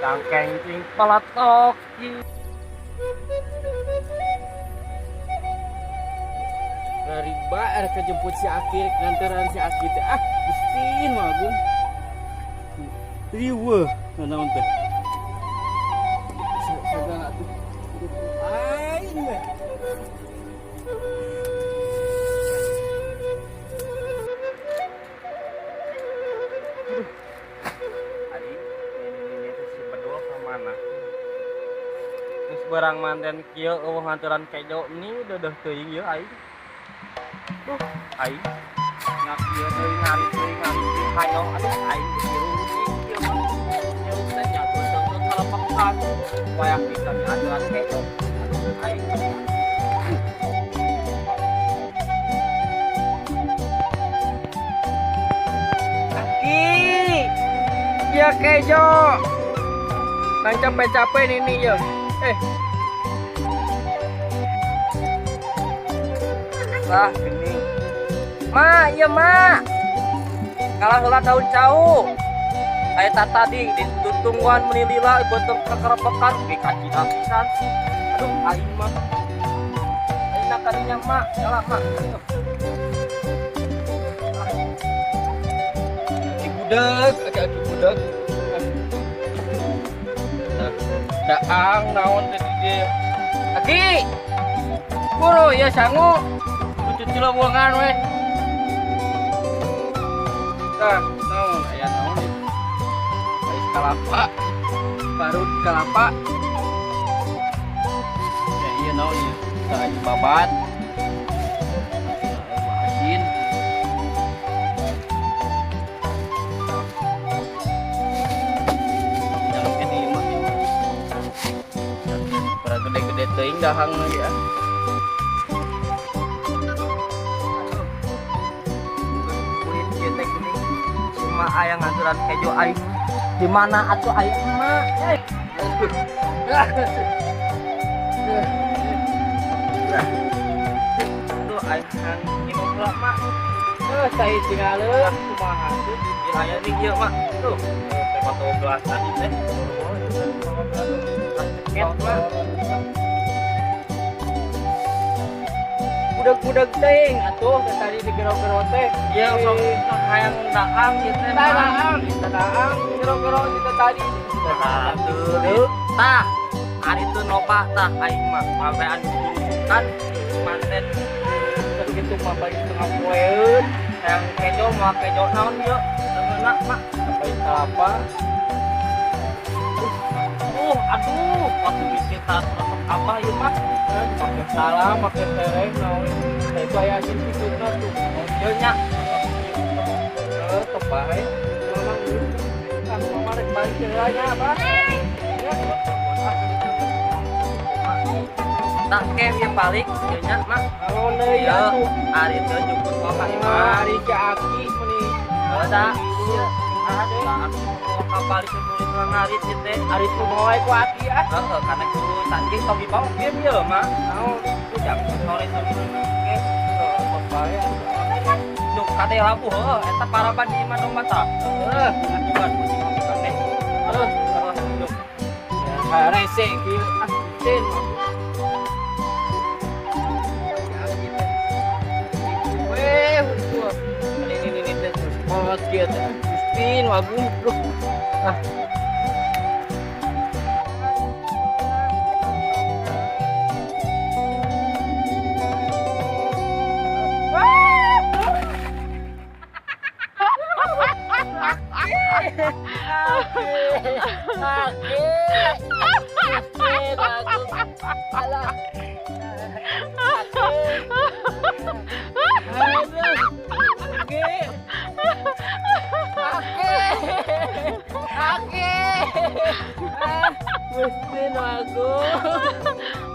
Cangkeng cing pelatok. Rariba rek jemput si Aki, nganteran si Aki teh. Ah, Gusti nu agung. Riweuh naon teh. Sagala tuh. Aing we. Barang manten kieu eueuh nganteran kejo ni deudeuh teuing ieu aing. Duh, aing ngak ieu teuing ngarit teuing hayo aduh aing dirugi kieu mah. Nyeuk teh nya teuing kalepekan wayah bisa nganteran kejo. Aduh aing. Aki. Ya kejo. Nang capek-capek nini ya. Lah gini. Ma, iya ma. Kalah heula daun cau. Aya tadi ditungguan meuni lila beuteung kekerepekan di kacida pisan. Aduh aing mah. Aing kadinya ma, kalah ma. Aki budak, aki budak. Daang naon teh di dieu. Aki. Buru ya sangu. Cuci lowongan we. Tah, naon aya naon ieu? Ais kalapa. Barut kalapa. Ya ieu naon ieu? Tah ieu babat. Asin. Jangan ke di imah ieu. Gede-gede teuing dahang ya. Kulit ieu teh geuning cuma aya nganturan kejo aing. Di mana atuh aya emak? Aduh aing nginum heula mak. Saya tinggaleuh kumaha tuh? Ieu aya nih ieu mak. Tuh, teh botol gelas tadi teh. Ceket mak. Budak-budak teuing atuh teh tadi digero-gero teh. Ieu sok hayang daang ieu teh. Daang, daang gero-gero itu tadi. Aduh, tah. Ari teu loba tah aing mah pawean diburukan manten kitu mah bari tengah poeun. Hayang kejo moal kejo naon ieu? Teu mak. Sampai kalapa. Aduh, waktu mikir tas resep apa ieu mah? Pakai salam, pakai tereng naon. Teh itu aya asin pitutna tuh. Oh, ieu nya. Teu bae. Mamang dulu. Ah, mama rek balik heula nya, Abah. Tak ke ieu balik ieu nya, Mak. Naon deui atuh? Ari teu jukut wae ka imah. Ari ki Aki meuni. Heuh da. Ah, atuh ka balik ke ngarit ieu teh. Ari teu moe ku Aki ah. Heeh, kana kudu tangking tong dibawa game ieu mah. Naon? Jam sore teu ke. Tos bae atuh. Duh, kate labuh heuh eta paraban di imah domba tah. Heuh, atuh kucing kane. Heuh, heuh, duh. Ya, rese kieu ah, sin. Weh, tuh. Ini teh kolot kieu teh. Gusti nu agung, duh. Ah. Gusti nu agung.